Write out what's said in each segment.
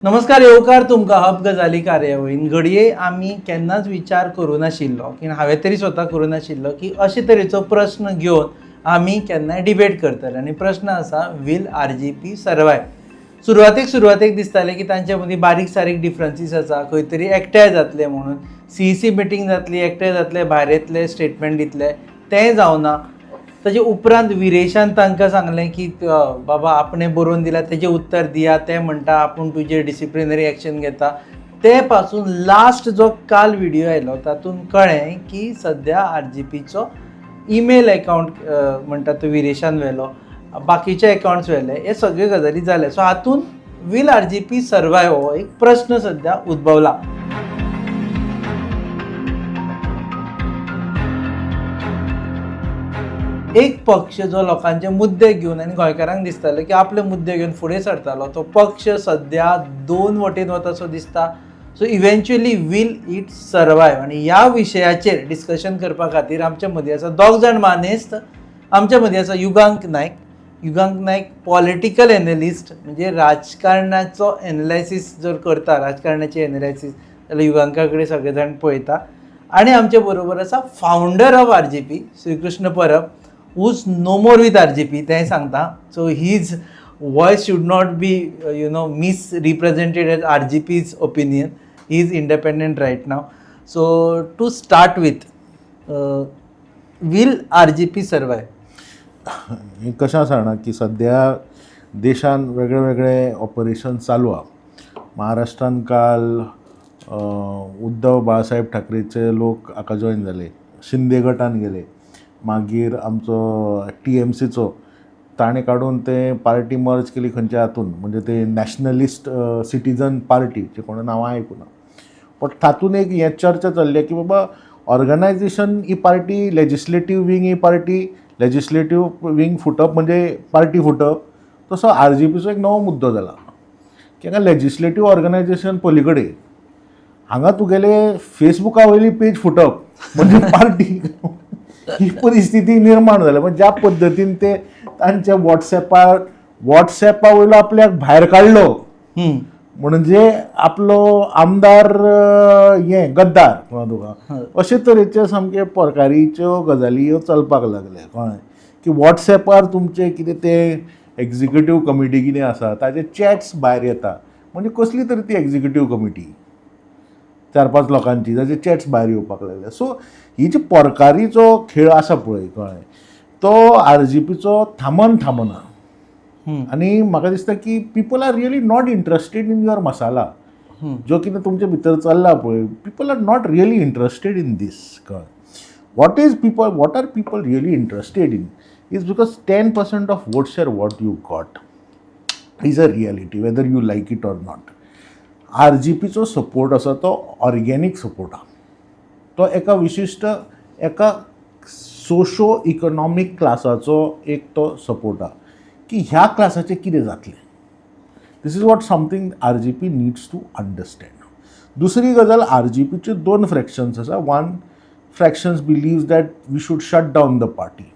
नमस्कार, येवकार तुमकां हब गजाली कार्यावळीन. घडये आमी केन्नाच विचार करूं नाशिल्लो की, हांवें तरी स्वता करूं नाशिल्लो की अशे तरेचो प्रस्न घेवन आमी केन्नाय डिबेट करतले. आनी प्रस्न आसा, will RGP survive? सुरवातेक सुरवातेक दिसतालें की तांचे मदीं बारीक सारीक डिफरन्सीस आसा, खंय तरी एकठांय जातले म्हणून सीईसी मिटींग जातली, एकठांय जातले, भायर येतले, स्टेटमेंट दितले. तेंय जावना. ताजे उपरांत विरेशान तांकां सांगलें की बाबा, आपणें बरोवन दिलां तेजें उत्तर दिया. ते म्हणटा आपूण तुजेर डिसिप्लिनरी एक्शन घेता. ते पासून लास्ट जो काल व्हिडियो आयलो तातूंत कळ्ळें की सद्या आरजीपीचो ईमेल एकावंट म्हणटा तो विरेशान व्हेलो, बाकीचे एकावंट्स व्हेले, हे सगळे गजाली जाले. सो हातूंत will RGP survive हो एक प्रस्न सद्या उद्भवला. एक पक्ष जो लोकांचे मुद्दे घेवन आनी गोंयकारांक दिसताले की आपले मुद्दे घेवन फुडें सरतालो, तो पक्ष सद्या दोन वटेन वता सो दिसता. So eventually will it survive? आनी ह्या विशयाचेर डिस्कशन करपा खातीर आमच्या मदीं आसा दोग जाण मानेस्त. आमच्या मदीं आसा युगांक नायक. युगांक नायक पॉलिटिकल एनलिस्ट, म्हणजे राजकारणाचो एनलायसीस जर करता, राजकारणाची एनलायसीस जाल्यार युगांका कडेन सगळे जाण पळयता. आनी आमचे बरोबर आसा फावंडर ऑफ आरजीपी श्रीकृष्ण परब, who's no more with RGP, तेंय सांगता. So his voice should not be misrepresented as RGP's opinion. He is independent right now. So to start with, will RGP survive? हें कशें आसा जाणा की सद्या देशान वेगळे वेगळे ऑपरेशन चालू आहा. महाराष्ट्रान काल उद्धव बाळासाहेब ठाकरेचे लोक हाका जॉयन जाले, शिंदे गटान गेले. मागीर आमचो टीएमसीचो ताणें काडून ते पार्टी मर्ज केली खंयच्या हातून, म्हणजे ते नॅशनलिस्ट सिटीजन पार्टी, जे कोणें नांवां आयकुना. बट तातूंत एक हें चर्चा चल्ल्या की बाबा, ऑर्गनायजेशन ही पार्टी, लेजिस्लेटीव विंग ही पार्टी, लेजिस्लेटीव विंग फुटप म्हणजे पार्टी फुटप. तसो आरजीपीचो एक नवो मुद्दो जाला की हांगा लेजिस्लेटीव ऑर्गनायजेशन पलीकडे, हांगा तुगेले फेसबुका वयली पेज फुटप म्हणजे पार्टी, ही परिस्थिती निर्माण जाल्या. म्हणजे ज्या पद्दतीन ते तांच्या वॉट्सॅपा वयलो आपल्याक भायर काडलो, म्हणजे आपलो आमदार हें गद्दार, कळ्ळें तुका? अशे तरेचे सामके परकारीच्यो गजाली ह्यो चलपाक लागले, कळ्ळें? की वॉट्सॅपार तुमचे कितें ते एग्जिक्युटीव कमिटी कितें आसा ताजे चॅट्स भायर येता. म्हणजे कसली तरी ती एग्जिक्युटीव कमिटी चार पांच लोकांची, ताजे चॅट्स भायर येवपाक लागले. सो ही जी पोरकारीचो खेळ आसा पळय, कळ्ळें, तो आरजीपीचो थांबन थांबना. आनी म्हाका दिसता की people are really not interested in your masala जो कितें तुमचे भितर चल्ला पळय. People are not really interested in this, कळ्ळें? What are people really interested in is because 10% of vote share what you got is a reality, whether you like it or not. R G पीचो support आसा तो organic support आहा. तो एका विशिश्ट एका socio economic क्लासाचो एक तो सपोर्ट आहा की ह्या क्लासाचें कितें जातलें. This is what something RGP needs to understand. दुसरी गजाल, आर जी पीचे दोन फ्रॅक्शन्स आसा. One fractions believes that we should shut down the party.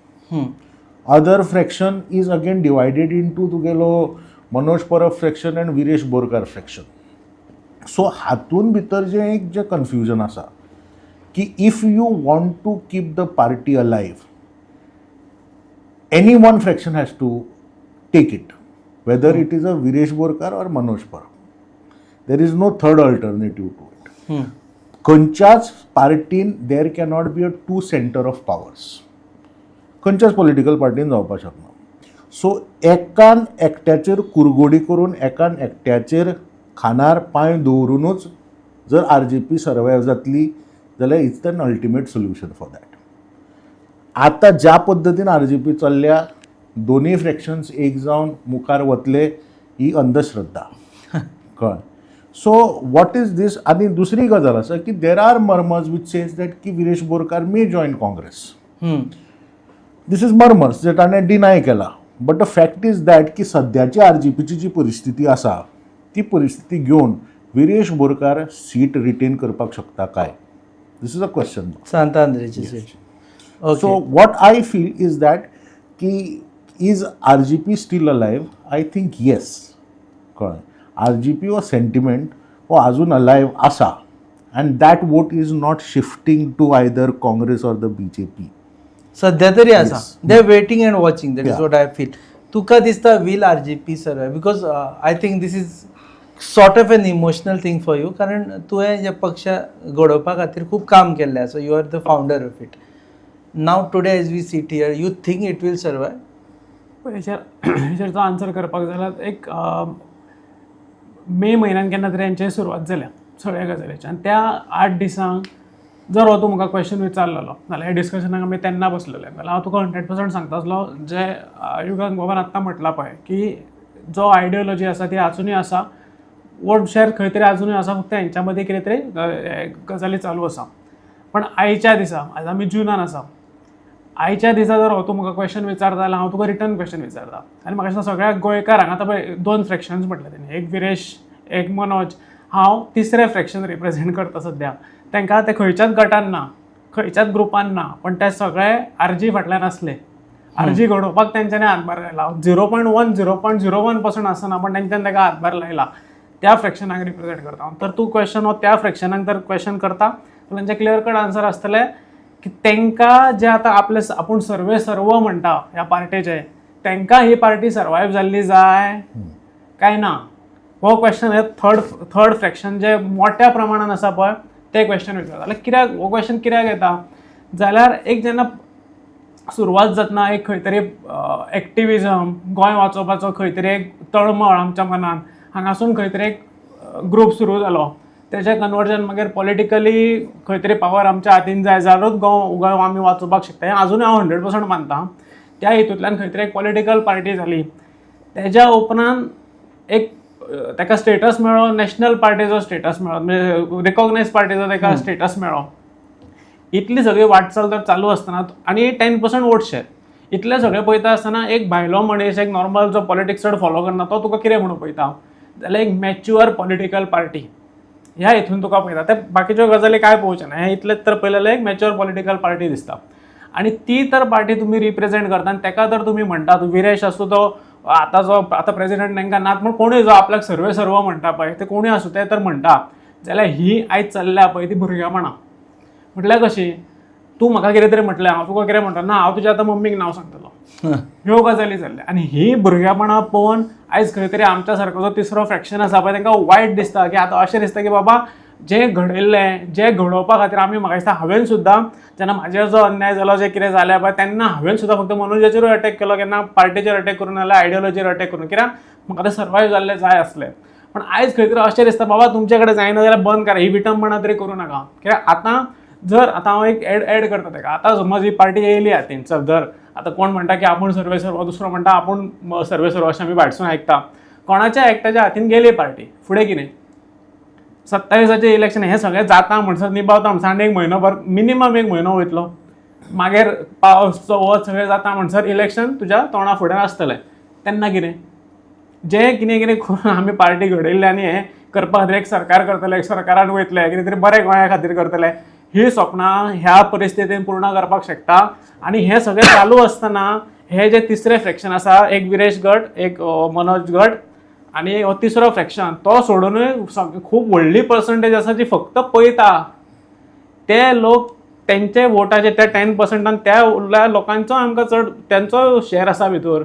Other fraction is again divided into तुगेलो मनोज परब fraction and Viresh Borkar fraction. So हातून भितर जें एक जें कन्फ्युजन आसा की if you want to keep the party alive, any one fraction has to take it, whether it is a Viresh Borkar or Manoj Parab. There is no third alternative to it. खंयच्याच पार्टीन there cannot be a to centre of powers. खंयच्याच political पार्टीन जावपाक शकना. So एकान एकट्याचेर कुरगोडी करून, एकान एकट्याचेर खांदार पांय दवरुनूच जर आरजीपी सर्वायव जातली जाल्यार it's an ultimate solution for that. आतां ज्या पद्दतीन आरजीपी चल्ल्या, दोनूय फ्रॅक्शन्स एक जावन मुखार वतले ही अंधश्रद्धा, कळ्ळें? So what is this? आनी दुसरी गजाल आसा की there are murmurs which says that की Viresh Borkar may join Congress. This is murmurs जे ताणें डिनाय केला, but the fact is that की सद्याची आरजीपीची जी परिस्थिती आसा, ती परिस्थिती घेवन विरेश बोरकार सीट रिटेन करपाक शकता काय? This is a question. सांत आंद्रेची seat. Okay. So what I feel is that की is RGP still alive? I think yes, कळ्ळें? आर जी पी हो सेंटिमेंट हो अजून अलायव आसा and that vote is not shifting to either Congress or the BJP. सध्या तरी आसा. They waiting and watching, that is what I feel. तुका दिसता, will RGP survive? Because I think this is sort of an emotional thing for you, कारण तुवें जे पक्ष घडोवपा खातीर खूब काम केल्लें आसा. You are the founder of it. Now today, as we sit here, you think it will survive? हेचेर जो आन्सर करपाक जाल्यार, एक मे म्हयन्यान केन्ना तरी हेंचे सुरवात जाल्या सगळ्या गजालीची आनी त्या 8 दिसांक जर हो तूं म्हाका क्वेश्चन विचारलेलो जाल्यार, ह्या डिस्कशनाक आमी तेन्ना बसलेले जाल्यार, हांव तुका 100% सांगता आसलो, जे युगांक बाबान आत्तां म्हटलां पळय की जो आयडियोलॉजी आसा ती आजुनूय आसा, वोट शेअर खंय तरी आजुनूय आसा, फक्त हेंच्या मदीं कितें तरी गजाली चालू आसा. पण आयच्या दिसा, आयज आमी जुनान आसा, आयच्या दिसा जर हो तूं म्हाका क्वेश्चन विचारता जाल्यार हांव तुका रिटर्न क्वेश्चन विचारता. आनी म्हाका दिसता सगळ्या गोंयकारांक, आतां पळय दोन फ्रॅक्शन्स म्हटले तेणी, एक विरेश, एक मनोज, हांव तिसरें फ्रॅक्शन रिप्रेझेंट करता सद्या. तांकां ते खंयच्याच गटान ना, खंयच्याच ग्रुपान ना, पण ते सगळे आरजी फाटल्यान आसले. आरजी घडोवपाक तेंच्यांनी हातभार लायला. 0.1, 0.01% आसना, पण तेंच्यांनी ताका हातभार लायला. त्या फ्रॅक्शनाक रिप्रेझेंट करता. तर तूं क्वेश्चन हो त्या फ्रॅक्शनाक जर क्वेश्चन करता जाल्यार तेंचें क्लियर कट आन्सर आसतलें की तांकां जे आतां आपले आपूण सर्वे सर्व म्हणटा ह्या पार्टेचे, तांकां ही पार्टी सर्वायव जाल्ली जाय काय ना, हो क्वेश्चन हे थर्ड थर्ड फ्रॅक्शन जे मोठ्या प्रमाणान आसा पळय ते क्वेश्चन विचारता. जाल्यार कित्याक हो क्वेश्चन कित्याक येता जाल्यार, एक जेन्ना सुरवात जातना एक खंय तरी एक्टिविजम, गोंय वाचोवपाचो खंय तरी एक तळमळ आमच्या मनान, हांगासून खंय तरी एक ग्रूप सुरू जालो, तेजें कन्वर्जन मागीर पॉलिटिकली खंय तरी पावर आमच्या हातीन जाय जाल्यारूच गोंय आमी वाचोवपाक शकता हें आजुनूय हांव 100% मानता. त्या हितूंतल्यान खंय तरी एक पॉलिटिकल पार्टी जाली. तेज्या उपरांत एक ताका स्टेटस मेळ्ळो, नॅशनल पार्टीचो स्टेटस मेळ्ळो, म्हणजे रिकॉग्नायज पार्टीचो ताका स्टेटस मेळ्ळो. इतली सगळी वाटचाल तर चालू आसतना आनी 10% वोट शेअर, इतलें सगळें पळयता आसतना एक भायलो मनीस, एक नॉर्मल जो पॉलिटिक्स चड फॉलो करना, तो तुका कितें म्हणून पळयता जाल्यार एक मॅच्युअर पॉलिटिकल पार्टी ह्या हितून तुका पळयता. ते बाकीच्यो गजाली काय पळोवचें ना, हें इतलेंच तर पळयलें जाल्यार एक मॅच्युअर पॉलिटिकल पार्टी दिसता. आनी ती तर पार्टी तुमी रिप्रेझेंट करता आनी ताका तर तुमी म्हणटात, विरेश आसूं तो आतां जो आतां प्रेजिडेंट तांकां नात, पूण कोणूय जो आपल्याक सर्वे सर्व म्हणटा पळय, ते कोणूय आसूं, ते तर म्हणटा जाल्यार ही आयज चल्ल्या पळय ती भुरगेपणां. म्हटल्यार कशी, तूं म्हाका कितें तरी म्हटलें, हांव तुका कितें म्हणटा, ना हांव तुज्या आतां मम्मीक नांव सांगतलो, ह्यो गजाली चल्ल्या. आनी ही भुरगेपणां पळोवन आयज खंय तरी आमच्या सारको जो तिसरो फ्रॅक्शन आसा पळय तांकां वायट दिसता की आतां अशें दिसता की बाबा जें घडयल्लें, जें घडोवपा खातीर आमी, म्हाका दिसता हांवें सुद्दां जेन्ना म्हाजेर जो अन्याय जालो, जें कितें जालें पळय, तेन्ना हांवें सुद्दां फक्त मनोजाचेरूय अटॅक केलो, केन्ना पार्टीचेर अटॅक करूं नाल्यार आयडियोलॉजीर अटॅक करूं, कित्याक म्हाका तें सर्वायव जाल्लें जाय आसलें. पण आयज खंय तरी अशें दिसता, बाबा तुमचे कडेन जायना जाल्यार बंद करा, ही विटंबणा तरी करूं नाका. कित्याक आतां जर आतां हांव एक एड करता ताका, आतां समज ही पार्टी येयली हातीन, चल धर आतां कोण म्हणटा की आपूण सर्वे सर्व, दुसरो म्हणटा आपूण सर्वे सर्व, अशें आमी भायरसून आयकता. कोणाच्या एकट्याच्या हातीन गेली पार्टी, फुडें कितें? 27आचें इलेक्शन, हें सगळें जाता म्हणसर, निभावता म्हणसर आनी एक म्हयनो भर, मिनिमम एक म्हयनो वयतलो. मागीर पावस, वत सगळें जाता म्हणसर इलेक्शन तुज्या तोंडा फुड्यान आसतलें. तेन्ना कितें? जें कितें कितें करून आमी पार्टी घडयल्ली आनी हें करपा खातीर एक सरकार करतले, एक सरकारान वयतले, कितें तरी बरें गोंया खातीर करतले, ही सपनां ह्या परिस्थितीन पूर्ण करपाक शकता? आनी हें सगळें चालू आसतना हे जे तिसरे फ्रॅक्शन आसा, एक विरेश गट, एक मनोज गट आनी हो तिसरो फ्रॅक्शन, तो सोडुनूय खूब व्हडली पर्संटेज आसा जी फक्त पळयता. ते लोक तेंचे वोटाचे त्या 10%न त्या उरल्या लोकांचो आमकां चड तेंचो शेअर आसा भितर.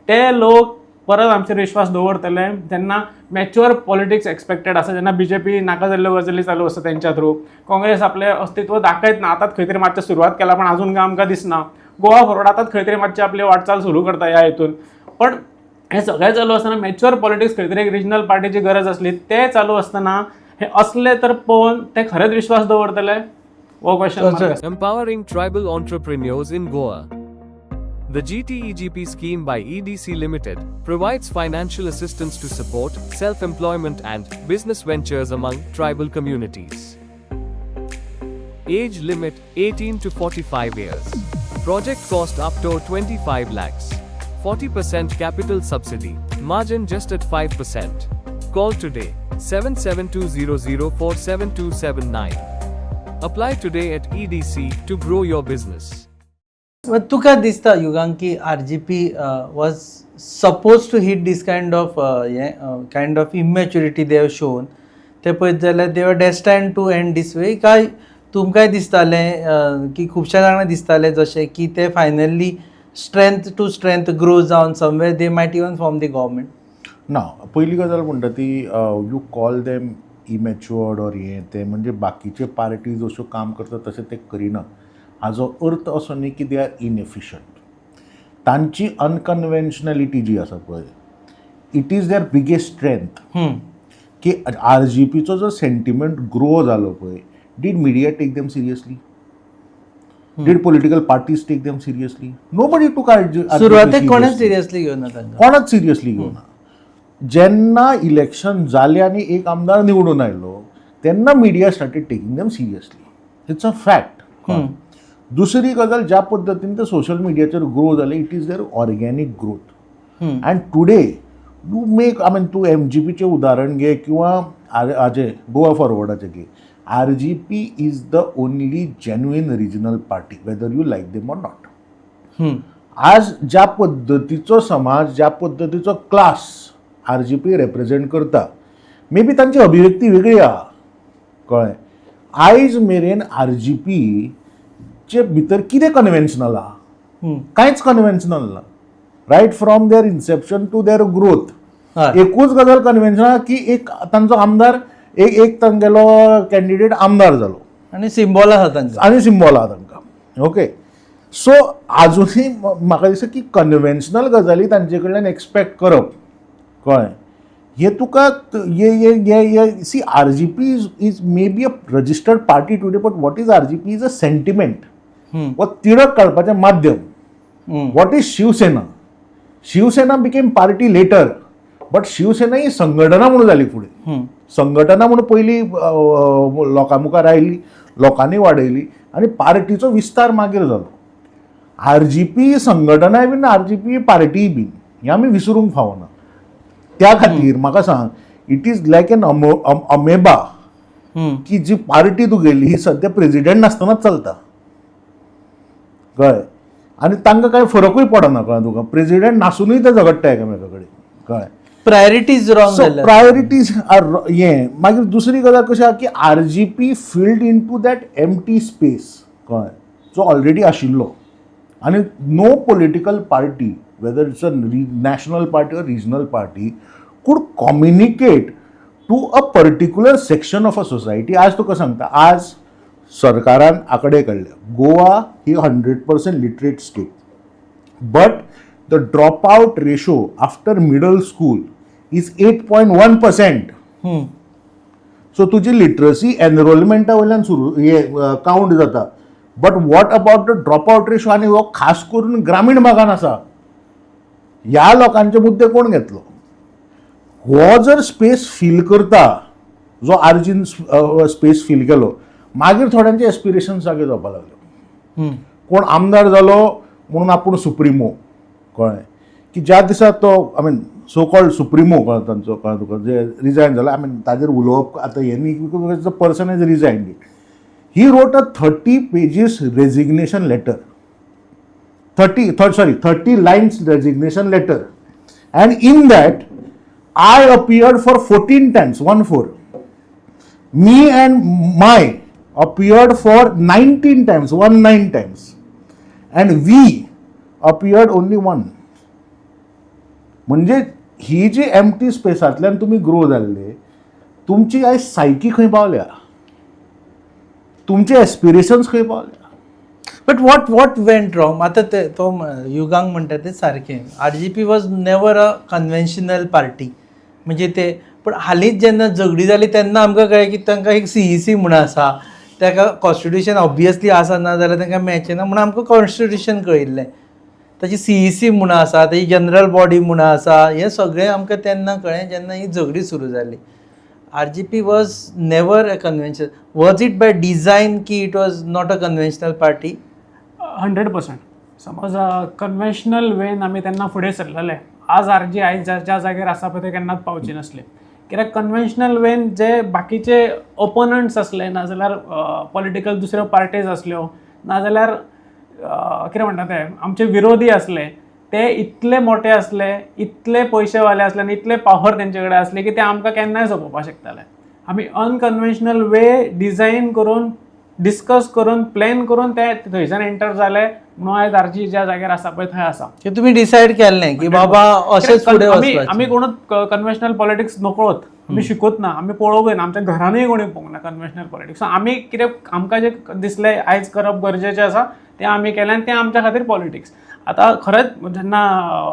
ते लोक परत आमचेर विश्वास दवरतले जेन्ना मॅच्युअर पॉलिटिक्स एक्सपेक्टेड आसा, जेन्ना बीजेपी नाका जाल्ल्यो गजाली चालू आसा तेंच्या थ्रू, काँग्रेस आपलें अस्तित्व दाखयत ना, आतांच खंय तरी मातशें सुरवात केला पण अजून काय आमकां दिसना, गोवा फॉरवर्ड आतांच खंय तरी मातशी आपली वाटचाल सुरू करता ह्या हितून. पण हें सगळें चालू आसतना मॅच्युअर पॉलिटिक्स खंय तरी एक रिजनल पार्टीची गरज आसली. ते चालू आसतना हे असले तर पळोवन ते खरेंच विश्वास दवरतले, हो question. Empowering tribal entrepreneurs in Goa. The GTEGP scheme by EDC Limited provides financial assistance to support self employment and business ventures among tribal communities. Age limit 18 to 45 years. Project cost up to 25 lakhs. 40% capital subsidy. Margin just at 5%. Call today 77200 47279. Apply today at EDC to grow your business. But तुका दिसता युगांक की RGP was supposed to hit this kind of हें kind of immaturity they have shown, ते पळयत जाल्यार they are destined to end this way, काय तुमकांय दिसतालें की खुबश्या जाणांक दिसतालें जशें की ते finally strength to strength grow जावन somewhere they might even form the government? ना, पयली गजाल म्हणटा ती, you call them immatured or हें तें, म्हणजे बाकीचे पार्टी जश्यो काम करता तशें ते करिना हाजो अर्थ असो न्ही की they are inefficient. तांची अनकन्वेन्शनलिटी जी आसा पळय, it is their biggest strength की आर जी पीचो जो सेंटिमेंट ग्रो जालो पळय, did media take them seriously? Did political parties take them seriously? Nobody took R सुरवातेक कोणेच सिरियसली घेवना तांकां. कोणच सिरियसली घेवना. जेन्ना इलेक्शन जालें आनी एक आमदार निवडून आयलो तेन्ना media started taking them seriously. It's a fact. दुसरी गजाल, ज्या पद्दतीन ते सोशल मिडियाचेर ग्रो जाले, it is their organic growth. And today you make, I mean, तूं एम जी पीचें उदाहरण घे किंवा are हाजे गोवा फॉरवर्डाचें घे, RGP is the only genuine regional party, whether you like them or not. आज ज्या पद्दतीचो समाज, ज्या पद्दतीचो क्लास आरजीपी रेप्रेझेंट करता, मे बी तांची अभिव्यक्ती वेगळी आहा, कळ्ळें? आयज मेरेन आरजीपीचे भितर कितें कन्वेन्शनल आहा? कांयच कन्वेन्शनल ना. Right from their inception to their growth, एकूच गजाल कन्वेन्शनल की एक तांचो आमदार, एक एक तांगेलो कॅन्डिडेट आमदार जालो. आनी सिम्बॉल आसा तांकां. आनी सिम्बॉल आहा तांकां, ओके. सो आजुनूय म्हाका दिसता की कन्वेन्शनल गजाली तांचे कडल्यान एक्सपेक्ट करप, कळ्ळें, हे तुका हे हे हे हे see, RGP is maybe a registered party today, but what is RGP is a sentiment हो तिडक काडपाचें माध्यम. What is Shiv Sena? Shiv Sena became party later, but Shiv Sena ही संघटना म्हणून जाली फुडें. संघटना म्हणून पयली लोकां मुखार आयली, लोकांनी वाडयली आनी पार्टीचो विस्तार मागीर जालो. आरजीपी संघटनाय बीन, आरजीपी पार्टीय बीन, हें आमी विसरूंक फावना. त्या खातीर म्हाका सांग, it is like an amoeba की जी पार्टी तुगेली ही सद्या प्रेजिडेंट नासतनाच चलता, कळ्ळें? आनी तांकां कांय फरकूय पडना, कळ्ळें तुका? प्रेजिडेंट नासुनूय ते झगडटा एकामेका कडेन, कळ्ळें? प्रायोरिटीज रॉंग सो जाल्या. प्रायोरिटीज आर हें. मागीर दुसरी गजाल कशी आहा की RGP filled into that empty space, कळ्ळें, जो ऑलरेडी आशिल्लो. आनी no political party, whether it's a national party or regional party, could communicate to a particular section of a society. आज तुका सांगता, आज सरकारान आंकडे काडले, गोवा ही 100% literate state, but the drop out ratio after middle school is 8.1%. So तुजी literacy एनरोलमेंटा वयल्यान सुरू हे कावंट जाता, but what about the drop out ratio? आनी हो खास करून ग्रामीण भागान आसा. ह्या लोकांचे मुद्दे कोण घेतलो? हो जर स्पेस फील करता, जो आरजीन स्पेस फील केलो, मागीर थोड्यांचे एस्पिरेशन जागे जावपाक लागले. कोण आमदार जालो म्हणून आपूण सुप्रिमो, कळ्ळें, की ज्या दिसा तो, I mean, so called supremo, कळ्ळें, तांचो, कळ्ळें तुका, जे रिजायन जालो, I mean, ताजेर उलोवप आतां हें न्ही, because the person has resigned. He wrote a 30 pages resignation letter, 30, sorry, 30 lines resignation letter, and in that I appeared for 14 times, 14. Me and my appeared for 19 times, 19 times, and we appeared only one. म्हणजे ही जी empty स्पेसांतल्यान तुमी grow जाल्ले, तुमची आयज सायकी खंय पावल्या? तुमचे एस्पिरेशन्स खंय पावल्या? But what went wrong? आतां ते तो युगांक म्हणटा तें सारकें, RGP was never a conventional party. म्हणजे ते पूण हालींच जेन्ना झगडी जाली तेन्ना आमकां कळ्ळें की तांकां एक सीईसी म्हूण आसा, ताका कॉन्स्टिट्युशन ऑब्वियसली आसा, ना जाल्यार तांकां मेळचें ना म्हूण आमकां कॉन्स्टिट्युशन कळिल्लें. ताची सीईसी म्हूण आसा, ताची जनरल बॉडी म्हूण आसा, हें सगळें आमकां तेन्ना कळ्ळें जेन्ना ही झगडी सुरू जाली. RGP was never a convention. Was it by design की it was not a conventional party? 100%. समज कन्वेन्शनल वेन आमी तेन्ना फुडें सरलेले, आज आर जी आयज ज्या ज्या जाग्यार आसा पळय ते केन्नाच पावचे नासले, कित्याक कन्वेन्शनल वेन जे बाकीचे ओपोनंट्स आसले, नाजाल्यार पॉलिटिकल दुसऱ्यो पार्टीज आसल्यो, नाजाल्यार कितें म्हणटा ते आमचे विरोधी आसले ते इतले मोठे आसले, इतले पयशेवाले आसले आनी इतले पावर तेंचे कडेन आसले की ते आमकां केन्नाय सोंपोवपाक शकताले. आमी अनकन्वेन्शनल वे डिझायन करून, डिस्कस करून, प्लॅन करून ते थंयच्यान एंटर जाले म्हणून आयज आरजी ज्या जाग्यार आसा पळय थंय आसा. की तुमी डिसायड केल्लें की बाबा अशेंच फुडें आमी वचपाचें. आमी कोणूच कन्वेन्शनल पॉलिटिक्स नकळोत, आमी शिकूत ना, आमी पळोवंकय ना, आमच्या घरानूय कोणी पळोवंक ना कन्वेन्शनल पॉलिटिक्स. सो आमी कितें आमकां जें दिसलें आयज करप गरजेचें आसा तें आमी केलें आनी तें आमच्या खातीर पॉलिटिक्स. आतां खरेंच जेन्ना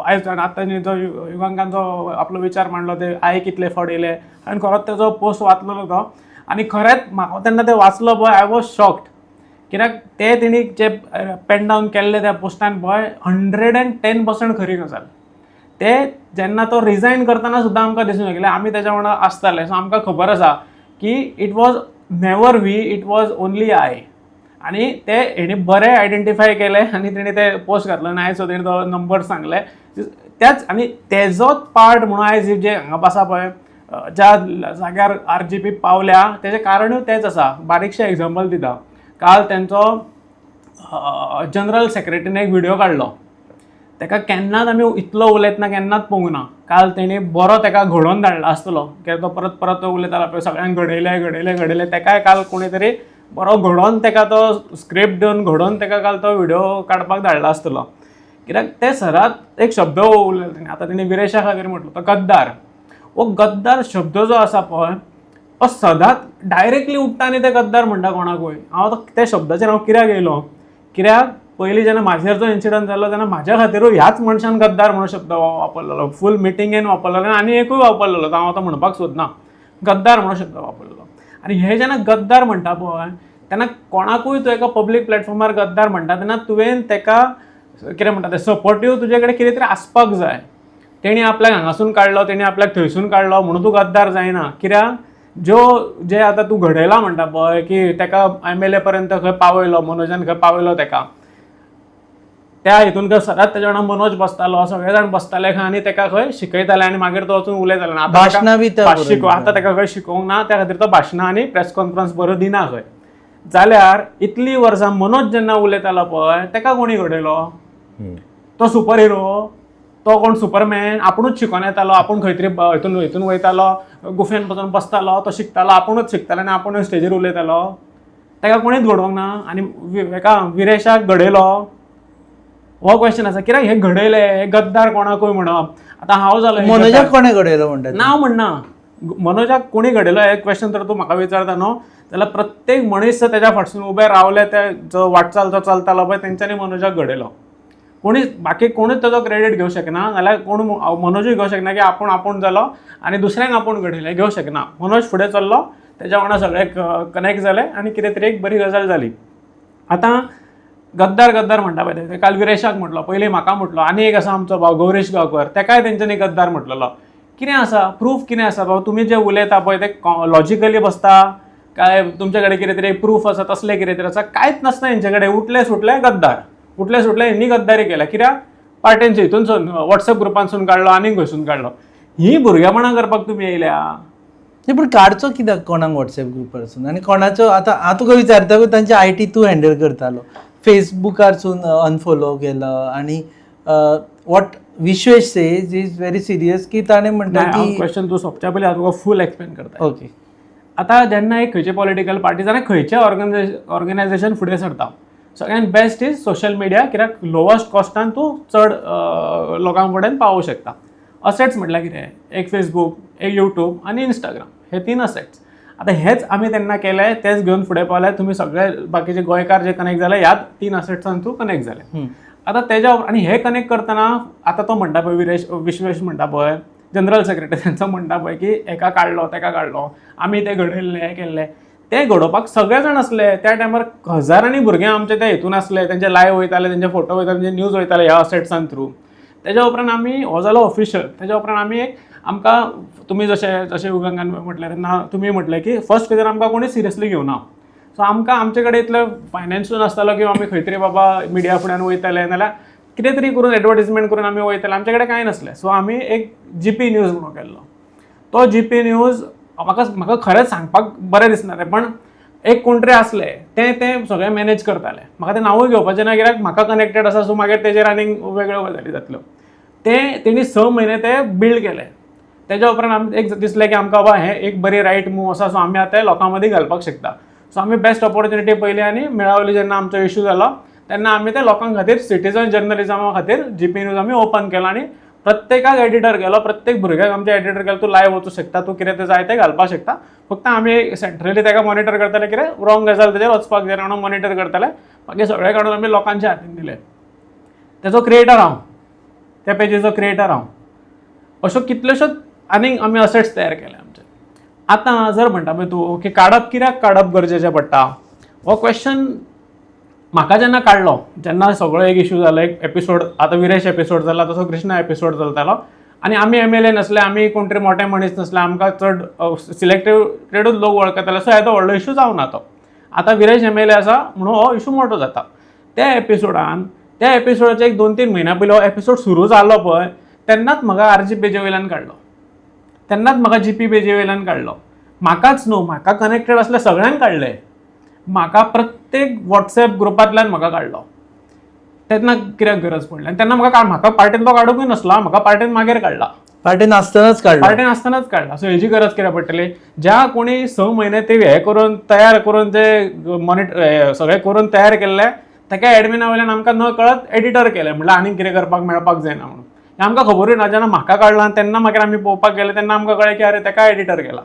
आयज आतां न्ही जो युगांकान जो आपलो विचार मांडलो ते I कितले फावट येयले, हांवें खरोच तेजो पोस्ट वाचलेलो तो आनी खरेंच म्हाका तेन्ना तें वाचलो पळय I was shocked, कित्याक ते तेणी जे पेन डावन केल्ले त्या पोस्टान पळय 110% खरी गजाल. ते जेन्ना तो रिजायन करतना सुद्दां आमकां दिसून येयलें, आमी तेज्या वांगडा आसताले, सो आमकां खबर आसा की it was never we, it was only I. आनी ते हेणी बरें आयडेंटिफाय केलें आनी तेणी ते पोस्ट घातलो आनी आयज तेणी तो नंबर सांगले त्याच आनी तेजोच पार्ट म्हणून आयज जे हांगा आसा पळय ज्या जाग्यार आरजीपी पावल्या तेजें कारणूय तेंच आसा. बारीकशें एग्जाम्पल दिता, काल तेंचो जनरल सेक्रेटरीन एक व्हिडियो काडलो, तेका केन्नाच आमी इतलो उलयतना केन्नाच पळोवंक ना. काल तेणी बरो तेका घडोवन धाडला आसतलो, कित्याक तो परत परत तो उलयतालो पळय सगळ्यांक घडयले घडयले घडयले, तेकाय काल कोणी तरी बरो घडोवन तेका तो स्क्रिप्ट दिवन घडोवन तेका काल तो व्हिडियो काडपाक धाडला आसतलो. कित्याक ते सरात एक शब्द उलयले तेणी, आतां तेणी विरेशा खातीर म्हटलो तो गद्दार, हो गद्दार शब्द जो आसा पळय हो सदांच डायरेक्टली उठ्ठा आनी ते गद्दार म्हणटा कोणाकूय. हांव आतां त्या शब्दाचेर हांव कित्याक येयलो, कित्याक पयलीं जेन्ना म्हाजेर जो इन्सिडंट जालो तेन्ना म्हाज्या खातीरूय ह्याच मनशान गद्दार म्हणून शब्द वापरलेलो, फूल मिटिंगेन वापरलेलो आनी एकूय वापरलेलो, हांव आतां म्हणपाक सोदना, गद्दार म्हणून शब्द वापरलेलो. आनी हे जेन्ना गद्दार म्हणटा पळय तेन्ना कोणाकूय तूं एका पब्लीक प्लॅटफॉर्मार गद्दार म्हणटा तेन्ना तुवें तेका कितें म्हणटा तें सपोर्टीव तुजे कडेन कितें तरी आसपाक जाय. तेणी आपल्याक हांगासून काडलो, तेणी आपल्याक थंयसून काडलो म्हणून तूं गद्दार जायना. कित्याक ज्यो जे आतां तूं घडयला म्हणटा पळय की तेका एमएलए पर्यंत खंय पावयलो, मनोजान खंय पावयलो तेका, त्या हितून खंय सदांच तेज्या वांगडा मनोज बसतालो, सगळे जाण बसताले खंय आनी तेका खंय शिकयताले आनी मागीर तो वचून उलयतालो. आतां तेका भाशणां बी त्या बरोबर. आतां तेका खंय शिकोवंक ना, त्या खातीर तो भाशणां आनी प्रेस कॉन्फरन्स बऱ्यो दिना खंय. जाल्यार इतलीं वर्सां मनोज जेन्ना उलयतालो पळय तेका कोणी घडयलो? तो सुपर हिरो, तो कोण सुपरमॅन? आपुणूच शिकोन येतालो, आपूण खंय तरी हितून हितून वयतालो, गुफेन वचून बसतालो, तो शिकतालो, आपुणूच शिकतालो आनी आपुणूच स्टेजीर उलयतालो. तेका कोणीच घडोवंक ना आनी हेका विरेशाक घडयलो. हो क्वेश्चन आसा, कित्याक हे घडयले हे गद्दार कोणाकूय म्हणप. आतां हांव जालो हे मनोजाक गद्दार. कोणें घडयलो म्हणटा तूं? नांव म्हणना, मनोजाक कोणी घडयलो हे क्वेश्चन जर तूं म्हाका विचारता न्हू जाल्यार प्रत्येक मनीस तेज्या फाटसून उबे रावले, ते जो वाटचाल जो चलतालो पळय तेंच्यांनी मनोजाक घडयलो. कोणीच बाकी कोणूच तेजो क्रेडीट घेवंक शकना, नाल्यार कोण मनोजूय घेवंक शकना की आपूण आपूण जालो आनी दुसऱ्यांक आपूण घडयलें, घेवंक शकना. मनोज फुडें चल्लो, तेज्या वांगडा सगळे कनेक्ट जाले आनी कितें तरी एक बरी गजाल जाली. आतां गद्दार गद्दार म्हणटा पळय ते काल विरेशाक म्हटलो, पयलीं म्हाका म्हटलो, आनी एक आसा आमचो भाव गौरीश गांवकर, तेकाय तेंच्यांनी गद्दार म्हटलेलो. कितें आसा प्रूफ, कितें आसा बाबा तुमी जे उलयता पळय ते लॉजिकली बसता काय तुमचे कडेन कितें तरी प्रूफ आसा, तसलें कितें तरी आसा? कांयच नासता हेंचे कडेन. उठले सुटले गद्दार, उठले सुटले हेंणी गद्दारी केल्या. कित्याक पार्टेंचे हितूनसून वॉट्सएप ग्रुपांसून काडलो आनी खंयसून काडलो. ही भुरगेपणां करपाक तुमी येयल्या. नाही, पण काडचो कित्याक कोणाक वॉट्सएप ग्रुपारसून आनी कोणाचो? आतां हांव तुका विचारता, तांचे I T तूं हँडल करतालो, फेसबुकारसून अनफॉलो केलो आनी what Vishwesh says is very serious की ताणें म्हणटा की क्वेश्चन तूं सोंपच्या पयलीं हांव तुका फूल एक्सप्लेन करता. ओके. आतां जेन्ना एक खंयची पॉलिटिकल पार्टी जाल्यार खंयचें ऑर्गनायझेशन फुडें सरता, सगळ्यात बेस्ट is social media, कित्याक लोवस्ट कॉस्टान तूं चड लोकां कडेन पावोवंक शकता. असेट्स म्हटल्यार कितें? एक फेसबूक, एक यूट्यूब आनी इंस्टाग्राम, हे तीन असेट्स. आतां हेच आमी तेन्ना केले, तेच घेवन फुडें पावले. तुमी सगळे बाकीचे गोंयकार जे कनेक्ट जाले ह्याच तीन असेट्सान थ्रू कनेक्ट जाले. आतां तेज्या आनी हे कनेक्ट करतना आतां तो म्हणटा पळय विरेश विश्वेश म्हणटा पळय, जनरल सेक्रेटरी तेंचो म्हणटा पळय की हेका काडलो तेका काडलो, आमी ते घडयल्ले हें केल्लें. ते घडोवपाक सगळे जाण आसले त्या टायमार, हजारांनी भुरगे आमचे ते हितून आसले, तेंचे लायव्ह वयताले, तेंचे फोटो वयताले, तेंचे न्यूज वयताले ह्या असेट्सान थ्रू. तेज्या उपरांत आमी हो जालो ऑफिशियल. तेज्या उपरांत आमी एक आमकां तुमी जशें जशें युगांकान म्हटलें तेन्ना तुमी म्हटलें की फर्स्ट फेजीर आमकां कोणी सिरियसली घेवना. सो आमकां आमचे कडेन इतलो फायनान्सूय नासतालो की आमी खंय तरी बाबा मिडिया फुड्यान वयतले नाल्यार कितें तरी करून एडवर्टीजमेंट करून आमी वयतले, आमचे कडेन कांय नासलें. सो आमी एक जीपी न्यूज म्हणून केल्लो. तो जीपी न्यूज म्हाका म्हाका खरेंच सांगपाक बरें दिसना तें, पण एक कोण तरी आसले ते ते सगळें मॅनेज करताले. म्हाका तें नांवूय घेवपाचें ना कित्याक म्हाका कनेक्टेड आसा, सो मागीर तेजेर आनीक वेगळ्यो गजाली जातल्यो. ते तेणी 6 म्हयने ते बिल्ड केले. तेज्या उपरांत आमी एक दिसलें की आमकां बाबा हें एक बरी रायट मूव आसा, सो आमी आतां लोकां मदीं घालपाक शकता. सो आमी बेस्ट ऑपॉर्च्युनिटी पयली आनी मेळावली जेन्ना आमचो इशू जालो तेन्ना आमी ते लोकां खातीर सिटीजन जर्नलिजमा खातीर जीपी न्यूज आमी ओपन केलो आनी प्रत्येकाक एडिटर केलो, प्रत्येक भुरग्याक आमच्या एडिटर केलो, तूं लायव वचूं शकता, तूं कितें तें जाय तें घालपाक शकता. फक्त आमी सेंट्रली ताका मॉनिटर करताले कितें रॉंग गजाल तेजेर वचपाक जायना म्हणून मॉनिटर करताले. बाकी सगळें काडून आमी लोकांच्या हातीन दिलें. तेजो क्रिएटर हांव, त्या पेजीचो क्रिएटर हांव. अश्यो कितल्योश्योच आनीक आमी असेट्स तयार केले आमचे. आतां जर म्हणटा पळय तूं की काडप कित्याक काडप गरजेचें पडटा, हो क्वेश्चन म्हाका जेन्ना काडलो, जेन्ना सगळो एक इशू जालो, एक एपिसोड, आतां विरेश एपिसोड जाला तसो कृष्णा एपिसोड चलतालो आनी आमी एमएलए नासले, आमी कोण तरी मोटे मनीस नासले, आमकां चड सिलेक्टेडूच लोक वळखताले, सो येदो व्हडलो इशू जावना तो. आतां विरेश एमएलए आसा म्हणून हो इशू मोटो जाता. त्या एपिसोडान, त्या एपिसोडाच्या एक 2-3 म्हयन्या पयलीं हो एपिसोड सुरू जालो पळय तेन्नाच म्हाका आरजी पेजे वयल्यान काडलो, तेन्नाच म्हाका जीपी पेजे वयल्यान काडलो. म्हाकाच न्हू, म्हाका कनेक्टेड आसले सगळ्यांक काडले. म्हाका प्रत्येक वॉट्सएप ग्रुपांतल्यान म्हाका काडलो. तेन्ना कित्याक गरज पडली आनी तेन्ना म्हाका म्हाका पार्टेन तो काडूंकय नासलो, म्हाका पार्टेन मागीर काडला, पार्टेन आसतनाच काडलो, पार्टेन आसतनाच काडला. सो हेजी गरज कित्याक पडटली? ज्या कोणी 6 म्हयने ते हे करून तयार करून ते मॉनिटर सगळें करून तयार केल्ले ताका एडमिना वयल्यान आमकां न कळत एडिटर केलें, म्हणल्यार आनीक कितें करपाक मेळपाक जायना म्हणून. आमकां खबरूय ना. जेन्ना म्हाका काडला तेन्ना मागीर आमी पळोवपाक गेले तेन्ना आमकां कळ्ळें की अरे ताका एडिटर केला.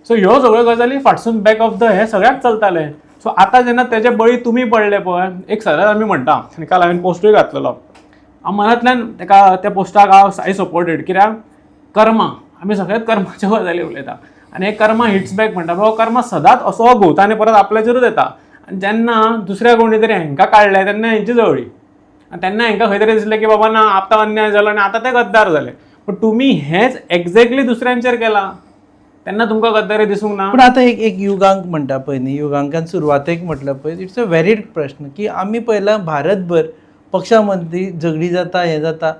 सो ह्यो सगळ्यो गजाली फाटसून बॅक ऑफ the हे सगळ्याक चलताले. सो आतां जेन्ना तेजे बळी तुमी पडले पळय, एक सदांच आमी म्हणटा आनी काल हांवें पोस्टूय घातलेलो, हांव मनांतल्यान ताका त्या पोस्टाक हांव I supported. कित्याक कर्मा, आमी सगळ्यात कर्माच्यो गजाली उलयता आनी हे कर्मा हिट्स बॅक म्हणटा, हो कर्मा सदांच असो घुंवता आनी परत आपल्याचेरूच येता. आनी जेन्ना दुसऱ्या कोणी तरी हांकां काडलें तेन्ना हेंची जवळी आनी तेन्ना हांकां खंय तरी दिसलें की बाबा ना आतां अन्याय जालो आनी आतां ते गद्दार जाले. पूण तुमी हेंच एक्झॅक्टली दुसऱ्यांचेर केलां तेन्ना तुमकां गद्दारी दिसूंक ना. पूण आतां एक एक युगांक म्हणटा पळय न्ही, युगांकान सुरवातेक म्हटलें पळय, it's a valid प्रश्न की आमी पळयला भारतभर पक्षा मदीं झगडी जाता, हें जाता,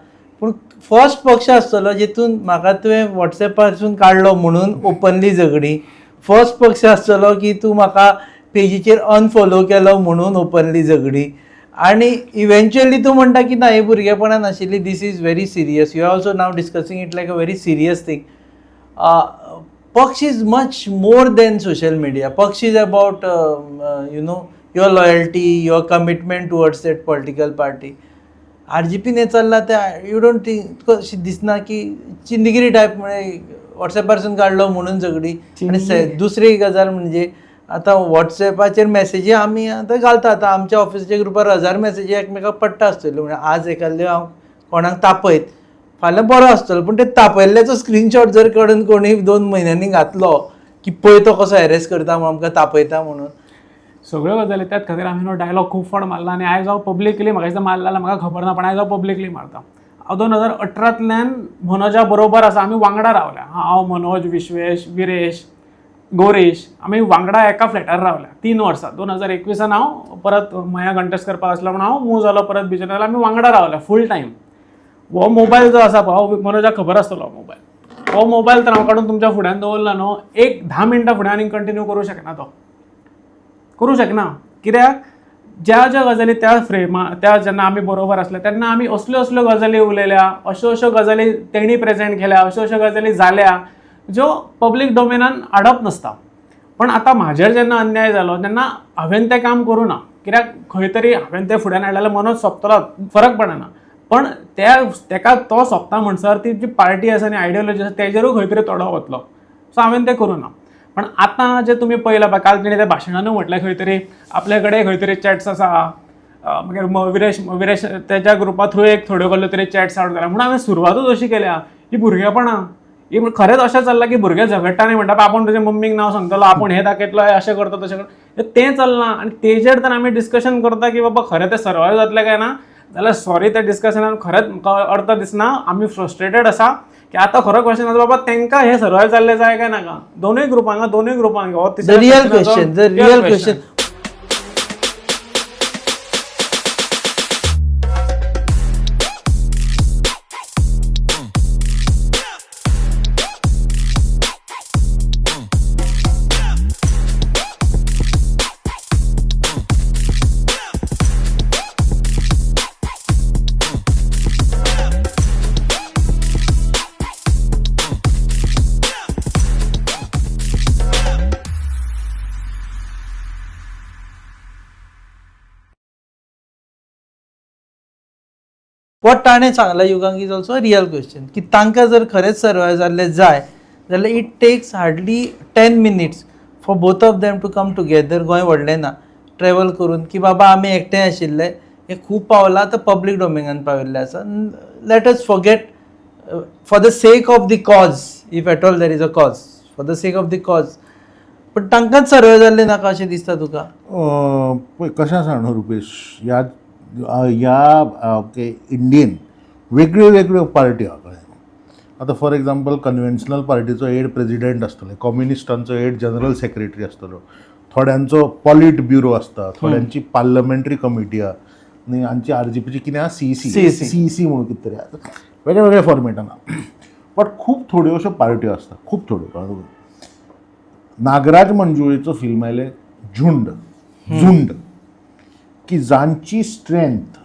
पूण फर्स्ट पक्ष आसतलो जितून म्हाका तुवें वॉट्सएपारसून काडलो म्हणून ओपनली झगडी, फर्स्ट पक्ष आसतलो की तूं म्हाका पेजीचेर अनफॉलो केलो म्हणून ओपनली झगडी, आनी इवेंच्युअली तूं म्हणटा की ना हे भुरगेपणान आशिल्ली, this is very serious. You are also now discussing it like a very serious thing. पक्ष is much more than social media. पक्ष is about you know your loyalty, your commitment towards that political party. आरजीपीन हें चल्लां तें you don't think तुका अशें दिसना की चिंदगिरी type म्हळ्यार वॉट्सएपारसून काडलो म्हणून झगडी? आनी दुसरी गजाल म्हणजे आतां वॉट्सएपाचेर मॅसेजी आमी आतां घालता, आतां आमच्या ऑफिसाच्या ग्रुपार 1000 मॅसेजी एकमेकाक पडटा आसतल्यो. म्हणजे आज एखाद्यो हांव कोणाक तापयत फाल्यां बरो आसतलो, पूण ते तापयल्ल्याचो स्क्रीनशॉट जर काडून कोणी 2 म्हयन्यांनी घातलो की पळय तो कसो हॅरेस करता म्हणून आमकां तापयता म्हणून, सगळ्यो गजाली त्याच खातीर आमी न्हू डायलॉग खूब फावट मारला आनी आयज हांव पब्लिकली, म्हाका दिसता मारला जाल्यार म्हाका खबर ना, पण आयज हांव पब्लिकली मारता. हांव 2018तल्यान मनोजा बरोबर आसा, आमी वांगडा रावल्या. हांव, मनोज, विश्वेश, विरेश, गौरीश, आमी वांगडा एका फ्लॅटार रावल्या 3 वर्सां. 2021 हांव परत मया कंटेस्ट करपाक आसलो म्हणून हांव मूव जालो परत बीजेपी, आमी वांगडा रावल्या फूल टायम. हो मोबायल जो आसा पळय, मनोजाक खबर आसतलो हो मोबायल, हो मोबायल तर हांव काडून तुमच्या फुड्यान दवरला न्हू, एक 10 मिनटां फुडें आनीक कंटिन्यू करूं शकना, तो करूं शकना. कित्याक ज्या ज्या गजाली त्या फ्रेमा त्या जेन्ना आमी बरोबर आसले तेन्ना आमी असल्यो असल्यो गजाली उलयल्या, अश्यो अश्यो गजाली तेणी प्रेजेंट केल्या, अश्यो अश्यो गजाली जाल्या ज्यो पब्लीक डोमेनान हाडप नासता. पण आतां म्हाजेर जेन्ना अन्याय जालो तेन्ना हांवें तें काम करूं ना, कित्याक खंय तरी हांवें तें फुड्यान हाडलें जाल्यार मनोज सोंपतलो, फरक पडना. पण त्या तेका तो सोंपता म्हणसर ती जी पार्टी आसा आनी आयडियोलॉजी आसा तेजेरूय खंय तरी तोडो वतलो, सो हांवें तें करूं ना. पण आतां जें तुमी पळयलां पळय, काल तेणी त्या भाशणानूय म्हटलें खंय तरी आपल्या कडेन खंय तरी चॅट्स आसा, मागीर विरेश विरेश तेज्या ग्रुपा थ्रू एक थोड्यो कसल्यो तरी चॅट्स आवट जाल्या. म्हणून हांवें सुरवातूच अशी केल्या, ही भुरगेपणां ही खरेंच अशें चल्लां की भुरगे झगडटा न्ही म्हणटा आपूण तुज्या मम्मीक नांव सांगतलो, आपूण हें दाखयतलो, अशें करता तशें करता, तें चल्लां. आनी तेजेर तर आमी डिस्कशन करता की बाबा खरें तें सर्वायव जातलें काय ना, जाल्यार सॉरी त्या डिस्कशनान खरेंच म्हाका अर्थ दिसना. आमी फ्रस्ट्रेटेड आसा की आतां खरो क्वेश्चन आसा बाबा तेंकां हें सर्वायव जाल्लें जाय काय नाका, दोनूय ग्रुपांक, दोनूय ग्रुपांक हो the real question, the real question. What ताणें सांगलां Yugank is also a real question की तांकां जर खरेंच सर्वायव जाल्लें जाय जाल्यार it takes hardly 10 minutes for both of them to come together. Goa व्हडलें ना, ट्रॅवल करून की बाबा आमी एकठांय आशिल्ले, हें खूब पावलां आतां पब्लीक डोमेनान पाविल्लें आसा. Let us forget for the sake of the cause, if at all there is a cause, for the sake of the cause. पण तांकांच सर्वायव जाल्लें नाका अशें दिसता तुका? पळय कशें आसा न्हू रुपेश, ह्या ह्या ओके इंडियन वेगळ्यो वेगळ्यो पार्ट्यो आहा, कळ्ळें? आतां फॉर एग्जाम्पल, कन्वेन्शनल पार्टीचो हेड प्रेजिडेंट आसतलो, कम्युनिस्टांचो हेड जनरल सेक्रेटरी आसतलो, थोड्यांचो पॉलिट ब्युरो आसता, थोड्यांची पार्लमेंटरी कमिटी आहा आनी आमची आरजीपीची कितें आहा, सीईसी. CEC. CEC म्हणून कितें तरी आहा, वेगळे वेगळे फॉर्मेटान आहा. बट खूब थोड्यो अश्यो पार्ट्यो आसता, खूब थोड्यो, कळ्ळें तुका? नागराज मंजुळेचो फिल्म आयलें झुंड, झुंड, की जांची स्ट्रेंथ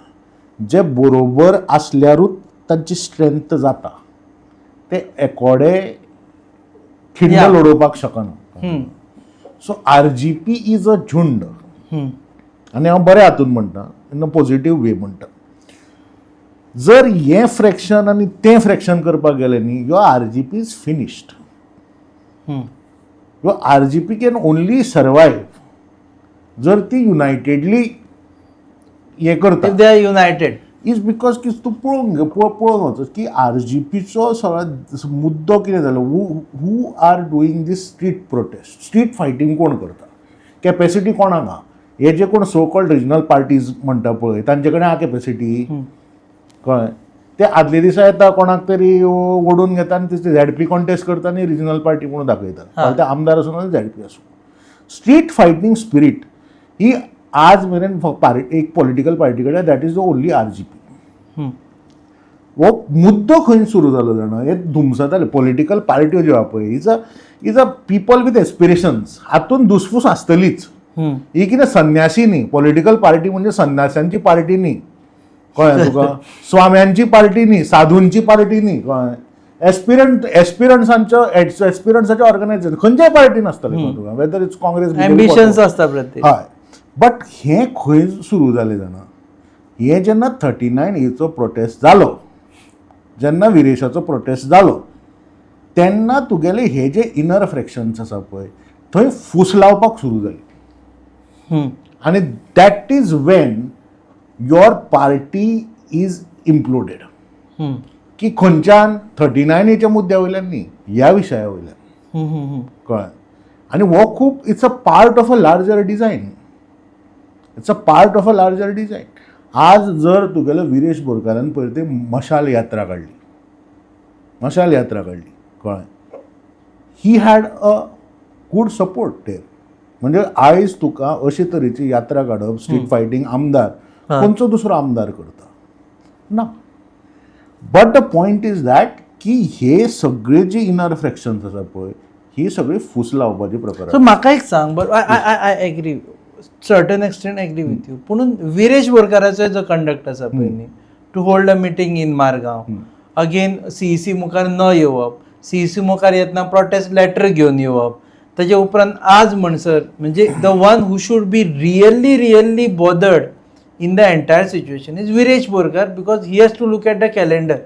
जे बरोबर आसल्यारूच तांची स्ट्रेंथ जाता, ते एकोडे खिंड लडोवपाक शकना. सो आरजीपी is a झुंड आनी हांव बऱ्या हातून म्हणटा, इन अ पॉझिटीव वे म्हणटा. जर हें फ्रॅक्शन आनी तें फ्रॅक्शन करपाक गेलें न्ही, your RGP is finished. Your RGP can only survive जर ती युनायटेडली हें करता. If they are united. Is because की तूं पळोवंक गे, पळोवन वच की आर जी पीचो सगळो मुद्दो कितें जालो? Who are doing this street protest, street fighting कोण करता? कॅपेसिटी कोणाक आहा? हे जे कोण सो कॉल्ड रिजनल पार्टीज म्हणटा पळय, तांचे कडेन आहा कॅपेसिटी, कळ्ळें? ते आदले दिसा येता, कोणाक तरी ओडून घेता आनी ते झॅडपी कॉन्टेस्ट करता आनी रिजनल पार्टी म्हणून दाखयता. फाल्यां ते आमदार आसूं नाजाल्यार झॅडपी आसूं, स्ट्रीट फायटींग स्पिरीट ही आज मेरेन एक पॉलिटिकल पार्टी कडेन, that is the only RGP. हो मुद्दो खंय सुरू जालो जाणा? हे धुमसताले पॉलिटिकल पार्ट्यो ज्यो आहा पळय, is a people with aspirations. हातून दुसफूस आसतलीच. ही कितें संन्यासी न्ही. पॉलिटिकल पार्टी म्हणजे संन्याशांची पार्टी न्ही, कळ्ळें तुका? स्वाम्यांची पार्टी न्ही, साधूंची पार्टी न्ही, कळ्ळें? एस्पिरंट्सांचो एस्पिरंट्साचें ऑर्गनायझेशन खंयच्याय पार्टीन आसतलें, कळ्ळें तुका? Whether it's Congress, ambitions आसता प्रत्येक. हय, बट हें खंय सुरू जालें जाणा? हें जेन्ना 39 एचो प्रोटेस्ट जालो, जेन्ना विरेशाचो प्रोटेस्ट जालो, तेन्ना तुगेले हे जे इनर फ्रॅक्शन्स आसा पळय, थंय फूस लावपाक सुरू जाली आनी that is when your party is imploded. की खंयच्यान? 39 एच्या मुद्द्या वयल्यान न्ही, ह्या विशया वयल्यान. हम्म, हम्म, कळ्ळें? आनी हो खूब, it's a part of a larger design, it's a part of a larger design. आज जर तुगेलो विरेश बोरकारान पळय ते मशाल यात्रा काडली, मशाल यात्रा काडली, कळ्ळें? He had a good support there. म्हणजे आयज तुका अशे तरेची यात्रा काडप, स्ट्रीट फायटींग आमदार, खंयचो दुसरो आमदार करता ना. But the point is that की हे सगळे जे इनर फ्रॅक्शन्स आसा पळय, ही सगळी फूस लावपाची प्रकार. सो म्हाका एक सांग, बरं, I agree, certain extent agree with you, पुणून विरेश बोरकाराचो जो कंडक्ट आसा पळय न्ही, to hold a meeting in Margao, again CEC मुखार न येवप, सीईसी मुखार येतना प्रोटेस्ट लेटर घेवन येवप, ताजे उपरांत आज म्हणसर म्हणजे the one who should be really really bothered in the entire situation is Viresh Borkar, because he has to look at the calendar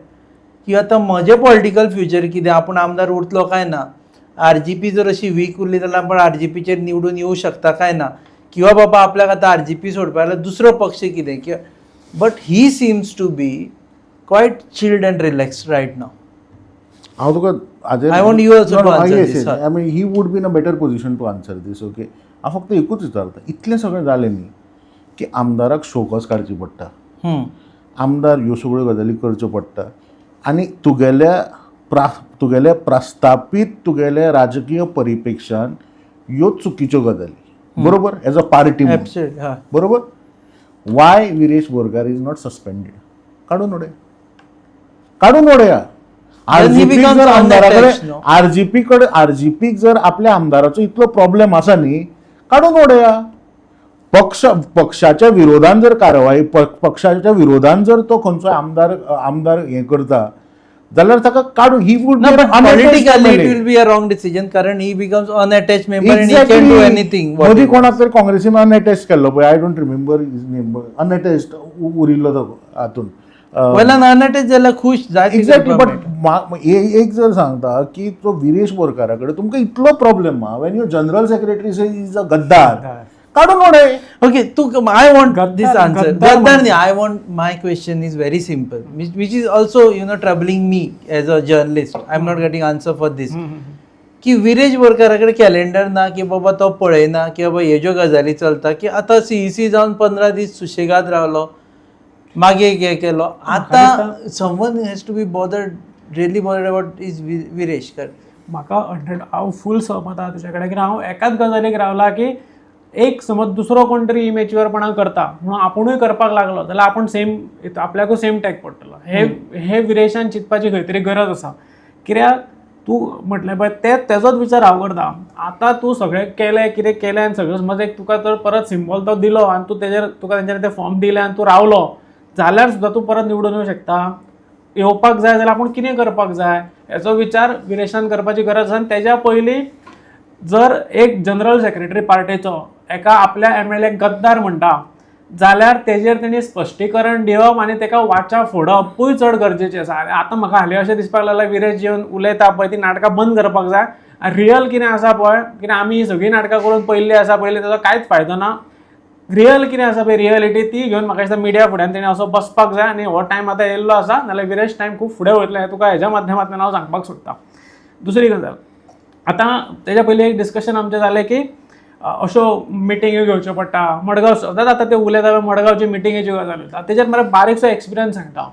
की आतां म्हजें पॉलिटिकल फ्युचर कितें, आपूण आमदार उरतलो काय ना, आरजीपी जर अशी वीक उरली जाल्यार आपूण आरजीपीचेर निवडून येवं शकता काय ना, किंवा बाबा आपल्याक आतां आरजीपी सोडपा जाल्यार दुसरो पक्ष कितें किंवा, but he seems to be quite chilled and relaxed right now. हांव तुका हाजेर I want you also to answer this, sir. I mean, he would be in a better position to answer this, okay? हांव फक्त एकूच विचारता, इतलें सगळें जालें न्ही की आमदाराक शोकॉज काडची पडटा, आमदार ह्यो सगळ्यो गजाली करच्यो पडटा आनी तुगेल्या प्रस्तापीत तुगेल्या राजकीय परिपेक्षान ह्यो चुकीच्यो गजाली, बरोबर? एज अ पार्टी, Absolutely, हय. बरोबर? Why Viresh Borkar is not suspended? काडून उडय, काडून उडया. Then he becomes जर आमदारा unattached, no? RGP कडेन, आरजीपीक जर आपल्या आमदाराचो इतलो प्रॉब्लेम आसा न्ही, काडून उडया. पक्षाच्या विरोधान जर कारवाई, पक्षाच्या विरोधान जर तो खंयचो आमदार हें करता जाल्यार ताका काडून, he would No, but politically it will be a wrong decision, कारण he becomes unattached member and he can do anything. What मदीं he wants. कोणाक तरी काँग्रेसीन अनएटॅच केल्लो पळय, I don't remember his name, unattached उरिल्लो तो हातून. वयल्यान अनटेच जाल्यार खुश जाय तितलें एक्झॅक्टली, तुका बट मेळटा. एक जर सांगता की तो विरेश बोरकारा कडेन तुमकां इतलो प्रॉब्लेम आहा, when your general secretary is a गद्दार, काडून उडय. ओके, तूं, I want गद्दार- this answer. गद्दार गद्दार न्ही, I want, my question is very simple, which is also troubling me as a journalist. I am not getting answer for this, की विरेश बोरकारा कडेन कॅलेंडर ना, की बाबा तो पळयना की बाबा हे ज्यो गजाली चलता, की आतां सीईसी जावन 15 दीस सुशेगाद रावलो, मागीर हे केलो, आतां someone has to be bothered, really bothered about is Viresh. म्हाका 100, हांव फूल सहमत आहा तुज्या कडेन, कित्याक हांव एकाच गजालीक रावला की एक समज दुसरो कोण तरी इमेच्युअरपणां करता म्हणून आपुणूय करपाक लागलो जाल्यार आपूण सेम, आपल्याकूय सेम टॅग पडटलो. हे हे विरेशान चिंतपाची खंय तरी गरज आसा, कित्याक तूं म्हटलें पळय ते तेजोच विचार हांव करता. आतां तूं सगळें केलें, कितें केलें आनी सगळें, समज एक तुका तर परत सिंबॉल तो दिलो आनी तूं तेजेर तुका तेंच्यांनी ते फॉर्म दिले आनी तूं रावलो जाल्यार सुद्दां तूं परत निवडून येवं शकता. येवपाक जाय जाल्यार आपूण कितें करपाक जाय हेचो विचार विरेशान करपाची गरज आसा. आनी तेज्या पयलीं जर एक जनरल सेक्रेटरी पार्टेचो एका आपल्या एमएलए गद्दार म्हणटा जाल्यार तेजेर तेणी स्पश्टीकरण दिवप आनी तेका वाचा फोडपूय चड गरजेचें आसा. आनी आतां म्हाका हालीं अशें दिसपाक लागलां, विरेश येवन उलयता पळय ती नाटकां बंद करपाक जाय आनी रियल कितें आसा पळय, कितें आमी सगळीं नाटकां करून पळयल्लीं आसा पयलीं, तेजो कांयच फायदो ना. रियल कितें आसा पळय, रियलिटी ती घेवन म्हाका दिसता मिडिया फुड्यान तेणें असो बसपाक जाय आनी हो टायम आतां येयल्लो आसा, नाल्यार विरेश टायम खूब फुडें वयतलो हें तुका हेज्या माध्यमांतल्यान हांव सांगपाक सोदतां. दुसरी गजाल, आतां तेज्या पयलीं एक डिस्कशन आमचें जालें की अश्यो मिटिंग्यो घेवच्यो पडटा मडगांव, सदांच आतां ते उलयता पळय मडगांवची मिटिंगेची गजाल उलयता, तेजेर मरे बारीकसो एक्सपिरियन्स सांगता हांव.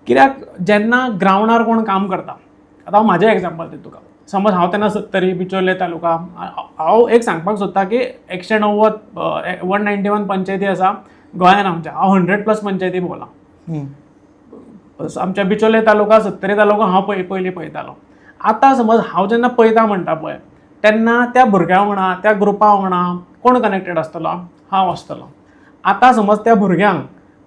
कित्याक जेन्ना ग्रावंडार कोण काम करता, आतां हांव म्हाजें एग्जाम्पल दिता तुका, समज हांव तेन्ना सत्तरी बिचोले तालुका, हांव एक सांगपाक सोदता की 190, 191 पंचायती आसा गोंयान आमच्या, हांव 100+ पंचायती भोंवलां. आमच्या बिचोले तालुका, सत्तरी तालुका हांव पयलीं पळयतालो. आतां समज हांव जेन्ना पळयता म्हणटा पळय तेन्ना त्या भुरग्यां वांगडा, त्या ग्रुपा वांगडा कोण कनेक्टेड आसतलो? हांव आसतलो. आतां समज त्या भुरग्यांक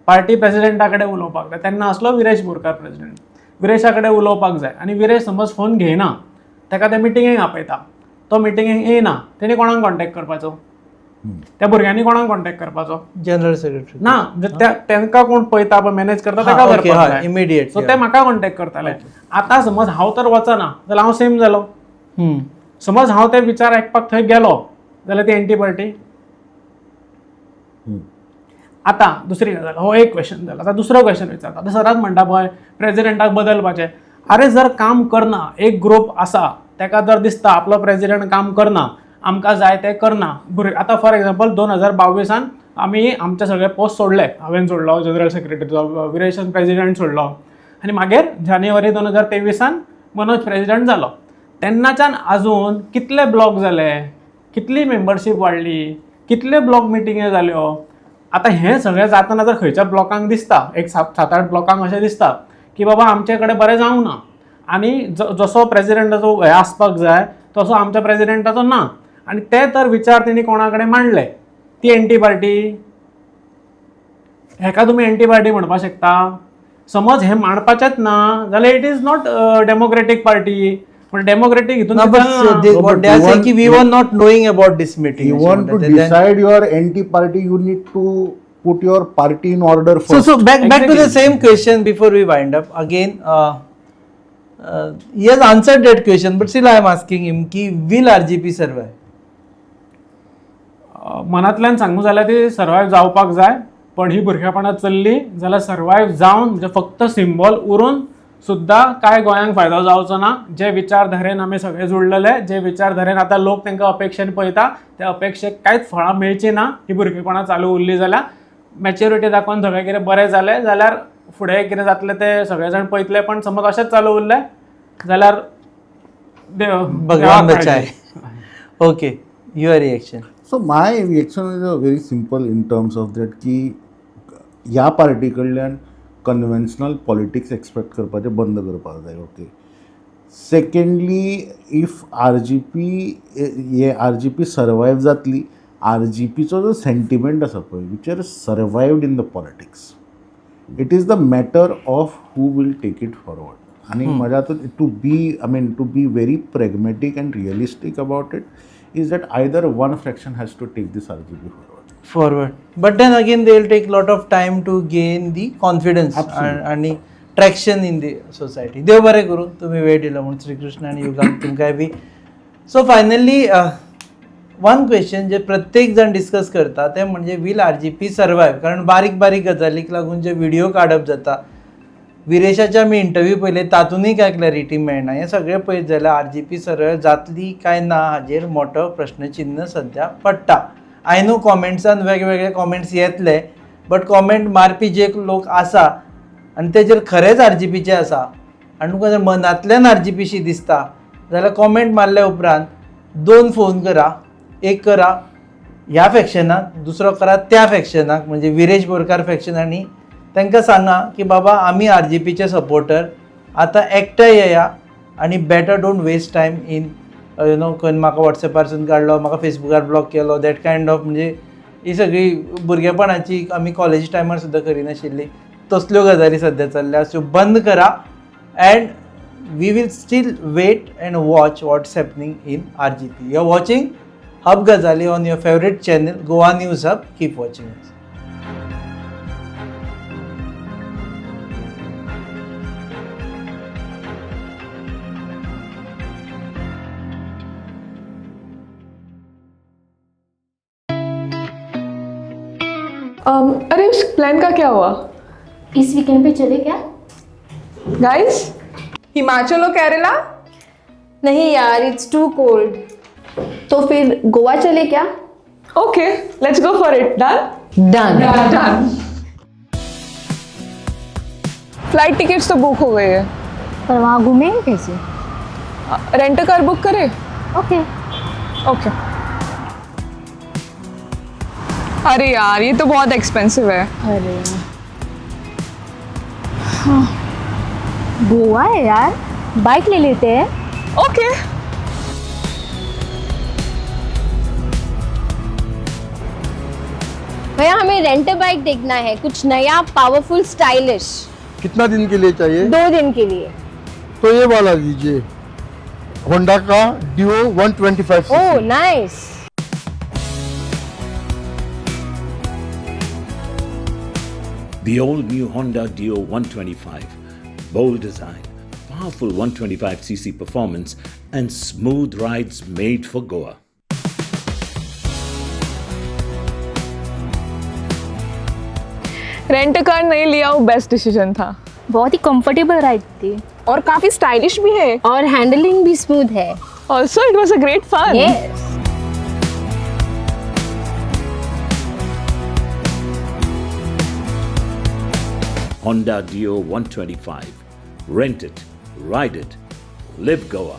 पार्टी प्रेजिडेंटा कडेन उलोवपाक जाय, तेन्ना आसलो विरेश बोरकार प्रेजिडेंट, विरेशा कडेन उलोवपाक जाय आनी विरेश समज फोन घेयना, ताका ते मिटिंगेक आपयता, तो मिटिंगेक येयना, तेणी कोणाक कॉन्टेक्ट करपाचो? त्या भुरग्यांनी कोणाक कॉन्टेक्ट करपाचो? General secretary. ना, म्हणजे तांकां कोण पळयता पळय, मॅनेज करता ताका करपाक जाय. इमिडिएट. सो ते म्हाका कॉन्टेक्ट करताले. आतां समज हांव तर वचना जाल्यार हांव सेम जालो. समज हांव ते विचार आयकपाक थंय गेलो जाल्यार ती एंटी पार्टी. आतां दुसरी गजाल, हो एक क्वेश्चन जालो. आतां दुसरो क्वेश्चन विचारता. आतां सरात म्हणटा पळय प्रेजिडेंटाक बदलपाचें, आरे जर काम करना एक ग्रुप आसा, ताका जर दिसता आपलो प्रेजिडेंट काम करना, आमकां जाय तें करना, भुरगे आतां फॉर एग्जाम्पल 2022 आमी आमचे सगळे पोस्ट सोडले, हांवें सोडलो जनरल सेक्रेटरीचो, विरेशान प्रेजिडेंट सोडलो आनी मागीर जानेवारी 2023 मनोज प्रेजिडेंट जालो. तेन्नाच्यान आजून कितले ब्लॉक जाले, कितली मेंबरशीप वाडली, कितले ब्लॉक मिटिंग्यो जाल्यो. आतां हें सगळें जातना जर खंयच्या ब्लॉकांक दिसता, एक सात आठ ब्लॉकांक अशें दिसता की बाबा आमचे कडेन बरें जावंक ना आनी जसो प्रेजिडेंटाचो हें आसपाक जाय तसो आमच्या प्रेजिडेंटाचो ना, आनी ते तर विचार तेणी कोणा कडेन मांडले, ती एंटी पार्टी. हेका तुमी एंटी पार्टी म्हणपाक शकता? समज हें मांडपाचेंच ना जाल्यार it is not democratic party. पण डेमोक्रेटीक हितून No, but चलना. they, No, what but they are you saying want- ki we were not knowing about this meeting. You want to Then- decide your anti-party, you need to put your party in order So, first. so back to the Exactly. same question before we wind up. Again, he has answered that question, but still I am asking him ki will RGP survive? मनांतल्यान सांगू जाल्यार ती survive जावपाक जाय, पण ही भुरगेपणां चल्ली जाल्यार survive जावन म्हणजे फक्त सिंबॉल उरून सुद्दां कांय गोंयांक फायदो जावचो ना. जे विचारधारेन आमी सगळे जुळलेले, जे विचारधारेन आतां लोक तांकां अपेक्षेन पळयता, त्या अपेक्षेक कांयच फळां मेळचीं ना ही भुरगेपणां चालू उरली जाल्यार. मॅच्युरिटी दाखोवन सगळें कितें बरें जालें जाल्यार फुडें कितें जातलें तें सगळे जाण पळयतले, पण समज अशेंच चालू उरलें जाल्यार देव भगवान देवाक बचाए. काळजी. Okay, your reaction. So my reaction is a very simple in terms of that की ह्या पार्टी कडल्यान कन्वेन्शनल पॉलिटिक्स एक्सपेक्ट करपाचें बंद करपाक जाय. Okay, secondly, if RGP hey RGP survive जातली, आरजीपीचो जो सेंटिमेंट आसा पळय, which are survived in the politics, it is the matter of who will take it forward. आनी म्हज्या हातूंत to be, I mean, to be very pragmatic and realistic about it is that either one fraction has to take this RGP forward. Forward, but then again they will take lot of time to gain the confidence आणि traction in the society. देव बरें करूं, तुमी वेळ दिलो म्हूण श्रीकृष्ण आनी युगांक तुमकांय बी. So finally one question जे प्रत्येक जाण डिस्कस करता ते म्हणजे, will RGP survive? कारण बारीक बारीक गजालीक लागून जे व्हिडिओ काडप जाता, विरेशाचे आमी इंटरव्यू पळयले, तातूंतय कांय क्लॅरिटी मेळना. हें सगळें पळयत जाल्यार आरजीपी सर्वायव जातली काय ना हाजेर मोठो प्रश्नचिन्न सद्या पडटा. I know कॉमेंट्सान वेगवेगळे कॉमेंट्स येतले, बट कॉमेंट मारपी जे लोक आसा आनी ते जर खरेंच आरजीपीचे आसा आनी तुमकां जर मनांतल्यान आरजीपीशी दिसता जाल्यार कॉमेंट मारल्या उपरांत दोन फोन करा. एक करा ह्या फॅक्शनाक, दुसरो करा त्या फॅक्शनाक, म्हणजे विरेश बोरकार फॅक्शन, आनी तांकां सांगा की बाबा, आमी आरजीपीचे सपोर्टर, आतां एकठांय येया आनी better don't waste time in खंय म्हाका वॉट्सॅपारसून काडलो, म्हाका फेसबुकार ब्लॉक केलो, that kind of, म्हणजे ही सगळी भुरगेपणाची आमी कॉलेज टायमार सुद्दां करिनाशिल्ली तसल्यो गजाली सद्या चल्ल्या. सो बंद करा and we will still wait and watch what's happening in RGP. You are watching Hub Gazali on your favorite channel, Goa News Hub. Keep watching us. अरे, उस प्लान का क्या हुआ? इस वीकेंड पे चले क्या? गाइस, हिमाचल और केरला? नहीं यार, it's too cold. तो फिर गोवा चले क्या? Okay, let's go for it. Done. Done. Done. Flight tickets तो बुक हो गई है। पर वहाँ घूमेंगे कैसे? रेंट कार बुक करे? ओके। ओके। अरे यार, ये तो बहुत एक्सपेंसिव है। अरे, गोवा है यार, बाइक ले लेते हैं। ओके। भैया, हमें रेंट बाइक देखना है, कुछ नया, पावरफुल, स्टाइलिश। कितना दिन के लिए चाहिए? 2 दिन के लिए। तो ये वाला लीजिए, होंडा का Dio 125। Oh, nice. The all new Honda Dio 125. Bold design, powerful 125cc performance, and smooth rides made for Goa. Rent car नहीं लिया, वो बेस्ट डिसीजन था। बहुत ही कंफर्टेबल राइड थी। और काफी स्टाइलिश भी है। और हैंडलिंग भी स्मूथ है। Also, it was a great fun. Yes. Honda Dio 125. Rent it, ride it, live Goa.